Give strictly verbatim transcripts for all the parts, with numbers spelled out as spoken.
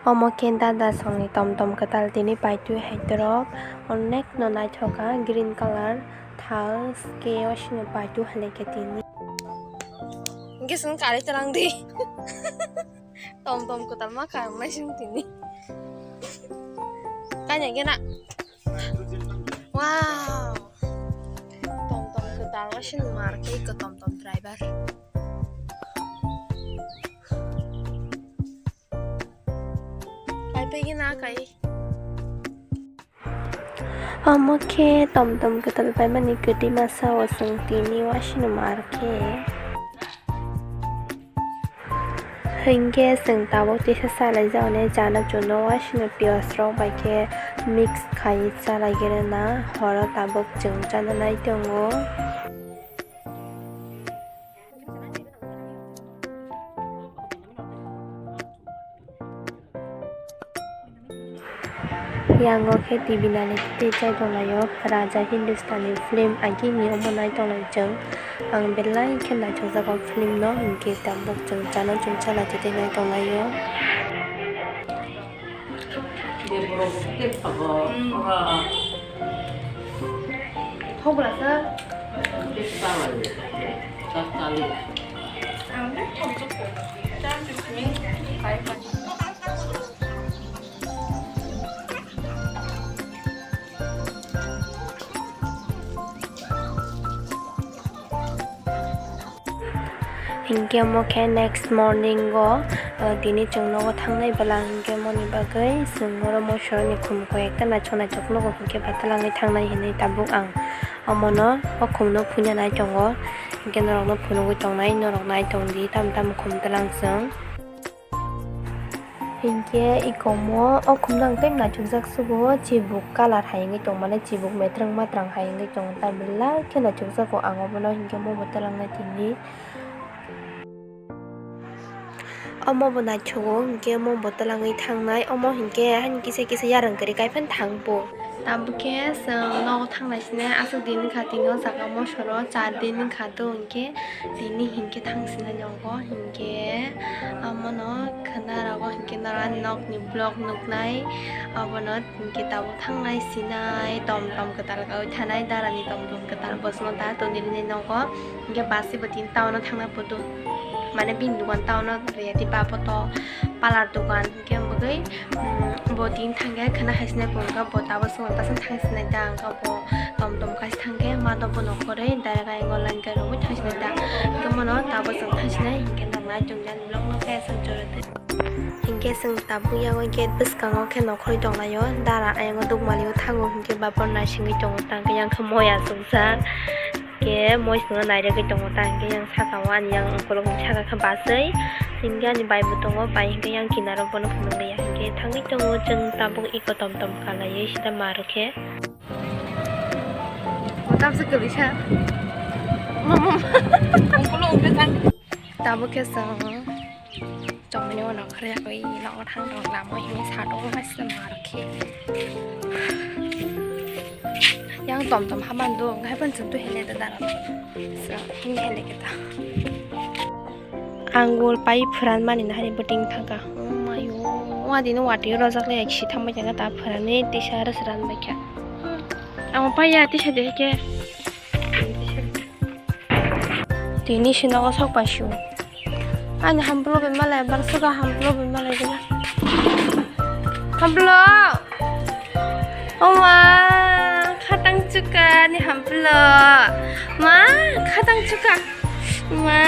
Omo khe dada songni tom tom kwtal tini paitwi hai torok onek no naithoka green colour thal ke o sini paitwi hai khe tini. Hingke song kari terang di. Tom tom kwtal ma kha wngnai song tini. Kanya gena. Wow. Tom tom kwtal ma sini mar khe ko tom tom driver. Kai pegina kai. Omo khe tom tom kwtal paimani kwtwi masa o chwng tini wasino mar khe. Hinkhe chwng tabuk tisa salai jagoni chana chuno wasino piyaj rok bai khe mix khai chalai gere na horo tabuk chwng chana nai tongo. Yango khe T V nani tei chai tonglaio Raja Hindustani film agini omo nai tonglai chwng. Ang belai khe naithokjago film no, hinkhe tabuk chwng chana chwng chalai tei nai tonglaio. Hinkhe omo khe next morning o, uh, tini chwng nogo thangnai bwla hinkhe moni bagwi chwng oro mosorni khum koi ekta naithok naithok nogo hinkhe batalangwi thangnai hinwi tabuk ang omono o khumno phuina nai tongo hinkhe norokno phunugwi tongnai norok nai tongdi tamo tamo khum twlang chwng. Hinkhe ikomo o khumno ang tei naithokjak sugo, chibuk colour hai wngwi tongmani, chibuk metrang matrang hai wngwi tongo, tai belai khe naithokjago ang obono, hinkhe omo bo twlangnai tini. Omo bo naithogo, hinkhe omo bo twlangwi thangnai, omo hinkhe hani kisa kisa yarwng kwrwi kaiphano thang bo. Tabukhe chwng nogo thanglai sinai, aswk din wngkha tini o jaga mosoro, char din wngkha to, hinkhe tini hinkhe thang sinai nogo, hinkhe amono khwna rogo hinkhe norani nokni vlog nuknai, abono hinkhe tabuk thanglai sinai, tom tom kwtal kaui thanai, darani tom tom kwtal bosongo da tongwi rinai nogo, hinkhe bus bo tini town o thangna photo, mane bini dogan town o riyadi ba poto parlour dogan. Hinkhe ang bagwi, mm, bo tini thangkhe khwna hai sinai phunukha, bo tabuk swngwi bwswk thang sinai da, wngkha bo tom tom kaisa thangkhe ma do bo nokhorwi direct ayang o line khe rwngwi thang sinai da. Hinkhe mono tabuk chwng thang sinai, hinkhe norok nai tongdi ani vlog no khe aswk jora twi. Hinkhe chwng tabuk yago gate bwskango khe nokhorwi tonglaio, dara ayang o dukmali o thango, hinkhe bapor naisingwi tongo, tangkhe yang khe moi achukjak. Khe moi swngo nairogwi tongo ta, hinkhe yang saka o ani yang ukolog ni saka khe baswi, hinkhe ani bai bo tongo, bai hinkhe yang kinaro bono phunukliya, hinkhe thangwi tongo chwng tabuk iko tom tom kalaiwi sida ma rwkhe. Motam se kwlwisa. Tabuk khe chwng Chongmani uano khoroknwi nogo thang tong lama himwi sa tongo, kaisa mar khe. Yang tom tom haman do, ngai phan chwng tu hele da dara. So, himwi hele khe ta. Angul pai phuran mani na hari buting thangka. Oh mayo, wadi no wati rojak le aksi thangbai janga ta phuran ni tisa ras ran bai kha. Ang pai ya tisa de ke. Tini sinogo sok pai su. Ani hamplo bai malai, bar suka hamplo bai malai gana. Hamplo. Oma, khatang chuka ni hamplo. Ma, khatang chuka. Ma.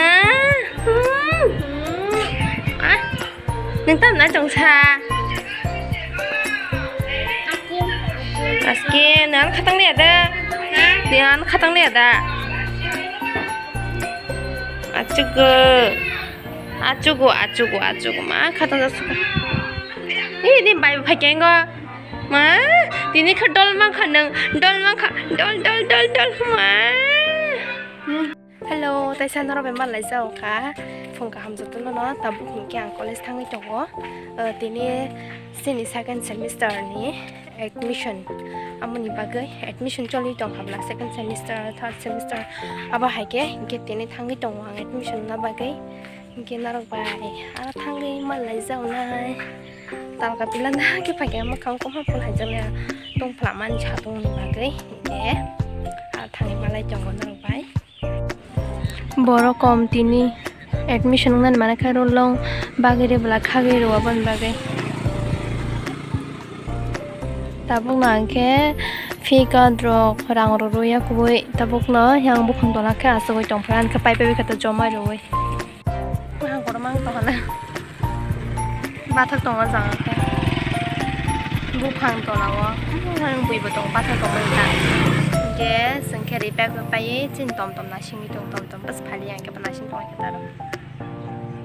Hmm, hmm. Ah. Nang tam na chong sa. Aske nang khatang le ada. Nang khatang le ada. Achugo. Achugo, achugo, achugo. Ma khatang da suka. Ni, ni bai phai kengo. Ma, tini kha dol man kha nang. Dol man kha. Dol, dol, dol, dol. Ma. Hello, taisa norok bai malai jao kha. Phung kaham jotono no, tabuk hinkhe ang college thangwi tongo. Uh, tini sini second semester ni admission. Amoni bagwi admission choli tong habla second semester, third semester. Abo hai khe hinkhe tini thangwi tongo ang admission na bagwi. Hinkhe norok bai aro thangwi malai jao nai. Talka pila na khe phaikha mwkhang kwma phul hai jani tong phlama ni satung ni bagwi, hinkhe ah thani malai tongo norok bai. Borok kom tini admission wngnani manakhe roll long bagwi rw bwla khagwi rw aboni bagwi. Tabukno ang khe fee card rok rang rw rwya kubui tabukno yang buphang tola khe achugwi tongphuru ani khe pai pai khe joma rwui. Mahang kotor mang tongkha na. Bathak tongo jaga khe. Buphang tola o. Buphang bui bo tongo bathak tongmani ta. Hinkhe chwng khe ri pack rok paiwi chini tom tom nasingwi tong tom tom bwswk phali ang khe bo nasing tongkha taro.